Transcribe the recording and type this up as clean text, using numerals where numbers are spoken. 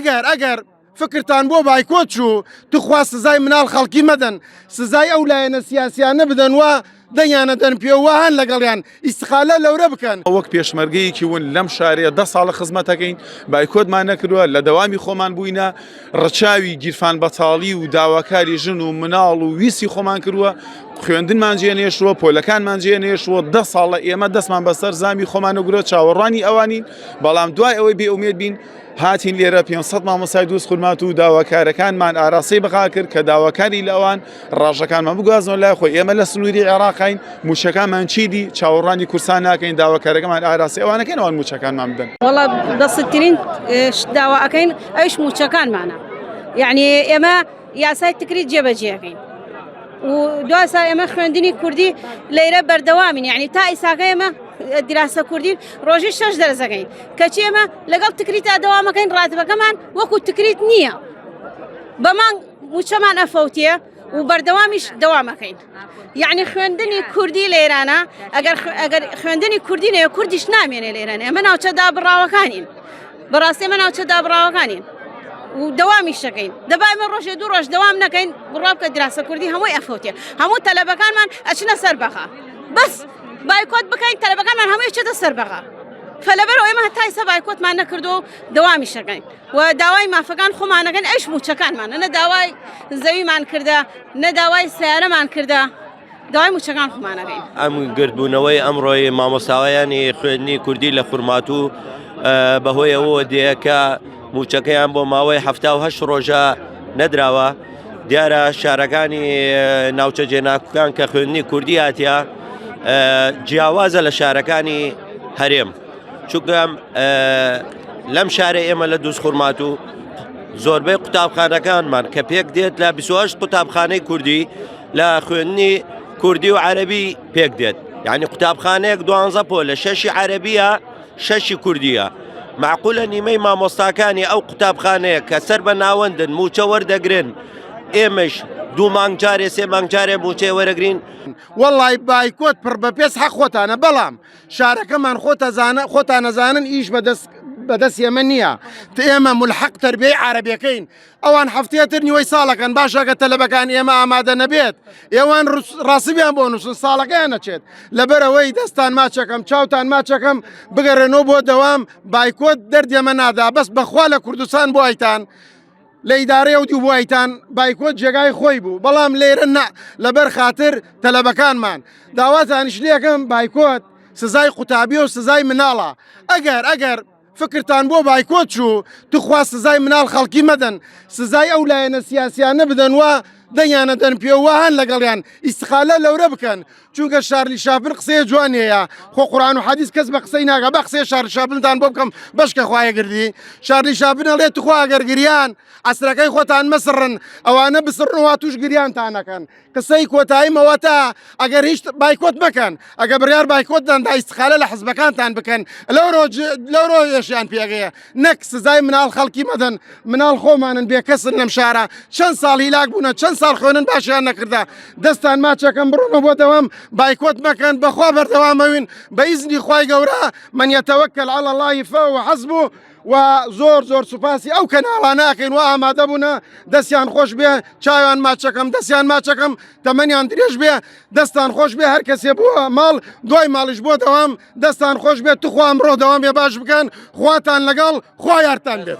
ئەگەر ئەگەر فکرتان بۆ بایکۆت چوو توخوا سزای مناڵ خەڵکی مەدەن سزای ئەو لایەنە سیاسیانە بدەن وا دەنگیانە دەن پێ وا هەن لەگەڵیان ئیستقالە لەورە بکەن. وەک پێشمەرگەیەکی ون لەم شارەیە دە ساڵە خزمەتەکەین بایکۆتمان نەکردووە لە دەوامی خۆمان بووینە ڕچاوی گیرفان بەتاڵی و داواکاری ژن و مناڵ و ویستی خۆمان کردووە خوێندنمان جێنێشووە پۆلەکانمان جێنێشووە دە ساڵە ئێمە دەستمان بەسەر زامی خۆمان و گرۆ چاوەڕوانی ئەوانین بەڵام دوای ئەوەی بێ ئومێد بین هاتین لێرە 500 مامۆستای دووز خورماتوو داواکارەکانمان ئاراستەی بەغا کرد کە داواکاری لە ئەوان ڕاژەکانمان بگوازنەوە لای خۆی ئێمە لە سنووری عێراقین مووچەکانمان چیدی چاوەڕوانی کورسان ناکەین داواکارەکەمان ئاراستەی ئەوانەکەین ئەوان مووچەکانمان بدەن. وەڵا بەسیتترین شت داوا ئەکەین ئەویش مووچەکانمانە یعنی ئێمە یاسای تکریت جێبەجێ ئەکەین و دواسا ئێمە خوێندنی کوردی لەیرە بەردەوامین یعنی تا ئیساکە ئێمە دیراسە کوردین ڕۆژی شەش دەرزەکەین کەچی ئێمە لەگەڵ تکریتا دەوامەکەین ڕاتبەکەمان وەکو تکریت نییە بەمان موچەمان ئەفەوتێ و بەردەوامیش دەوامەکەین یعنی خوێندنی کوردی لە ئێرانە ئەگەر ئەگەر خوێندنی کوردی نەیە کوردیش نامێنێ لە ئێران ئێمە ناوچە دابڕاوەکانین بەڕاستی ئێمە ناوچە دابڕاوەکانین و دەوامیش دەکەین دەبا ئێمە ڕۆژێ دوو ڕۆژ دەوام نەکەین بڕوا بکە دراسە کوردی هەمووی ئەفەوتێ هەموو تەلەبەکانمان ئەچنە سەر بەغا بەس بایکۆت بکەین تەلەبەکانمان هەمووی چێتە سەر بەغا فلەبەر ئێمە هەتا ئێستا بایکۆتمان نەکردو و دەوامیش دەکەین و داوای مافەکان خۆمانەکەن ئەش موچەکانمانە نە داوای زەویمان کردە نە داوای سیارەمان کردە داوای موچەکان خۆمانەکەین. ئەم گردبوونەوەی ئەمڕۆی مامۆستاوایانی خوێندنی کوردی لە خورماتوو بەهۆی ئەوەوە دێ کە موچەکەیان بۆ ماوەی 78 ڕۆژە نەدراوە دیارە شارەکانی ناوچە جێناکوکان کە خوێندنی کوردی هاتیە جیاوازە لە شارەکانی هەرێم چونکە لەم شارە ئێمە لە دووز خورماتوو زۆربەی قوتابخانەکانمان کە پێک دێت لە 28 قوتابخانەی کوردی لە خوێندنی کوردی و عەربی پێک دێت یعنی قوتابخانەیەک دوانزە پۆ لە شەشی عەربیە شەشی کوردیە معقولە نیمەی مامۆستاکانی ئەو قوتابخانەیە کە سەر بە ناوەندن موچە وەردەگرن ئێمەش دوو مانگ جارێ سێ مانگ جارێ موچەی وەرەگرین وەڵی بایکۆت پڕ بە پێست حەق خۆتانە بەڵام شارەکەمان خۆتەزانە خۆتانەزانن ئیش بەدەست بەدەست ئێمە نییە ئێمە ملحق تربیەی عربیەکەین ئەوان هەفتەیە تر نیوەی ساڵەکەن باشە گە تەلەبەکان ئێمە ئامادە نەبێت ئێوان ڕاستبیان بۆ نووسن ساڵەکەیان نەچێت لەبەرەوەی دەستان ماچەکەم چاوتان ماچەکەم بگەڕێنەوە بۆ دەوام بایکۆت دەردێمە نادا بەس بەخوا لە کوردستان بۆ ئایتان لە ئیدارەی ئەو دوو بوایتان بایکۆت جێگای خۆی بوو بەڵام لێرە نا لەبەر خاتر تەلەبەکانمان داواتانیش لێکەم بایکۆت سزای قوتابی و سزای مناڵە ئەگەر ئەگەر فکرتان بۆ بایکۆت چوو توخوا سزای مناڵ خەڵکی مەدەن سزای ئەو لایەنە سیاسیانە بدەن وا دەنگیانە دەن پێ وا هەن لەگەڵیان ئیستقالە لەورە بکەن چونکە شارلی شاپن قسەیە جوانەیە خۆ قورآن و حەدیث کەس بە قسەی ناگا بە قسەی شارلی شاپنتان بۆ بکەم بەشکە خوایە گردی شارلی شاپن ئەڵێ توخوا ئەگەر گریان ئەسرەکەی خۆتان مەسڕن ئەوانە بسڕن وا توش گریانتان نەکەن قسەی کۆتاییم ئەوەتا ئەگەر هیچ بایکۆت مەکەن ئەگە بڕیار بایکۆتدان دا ئیستقالە لە حزبەکانتان بکەن لەو ڕۆژیان پێگەیە نەک سزای مناڵ خەڵکی مەدەن مناڵ خۆمانن بێکەسن لەم شارە چەند ساڵ هیلاک بوونە چەند ساڵ خوێنن باشیان نەکردە دەستان ماچەکەم بڕۆنە بۆ دەوام بایکۆت مەکەن بەخوا بەردەوامەوین بە ئیزنی خوای گەورە من يتوكل على الله فهو حسبه و زۆر زۆر سوپاسی ئەو کەناڵانە ئەکەین و ئامادە بوونە دەستیان خۆش بێ چاویان ماچەکەم دەستیان ماچەکەم تەمەنیان درێژ بێ دەستان خۆش بێ هەر کەسێ بووە ماڵ دوای ماڵیش بۆ دەوام دەستان خۆش بێت توخوا ئەمڕۆ دەوام بێ باش بکەن خواتان لەگەڵ خوا یارتان بێت.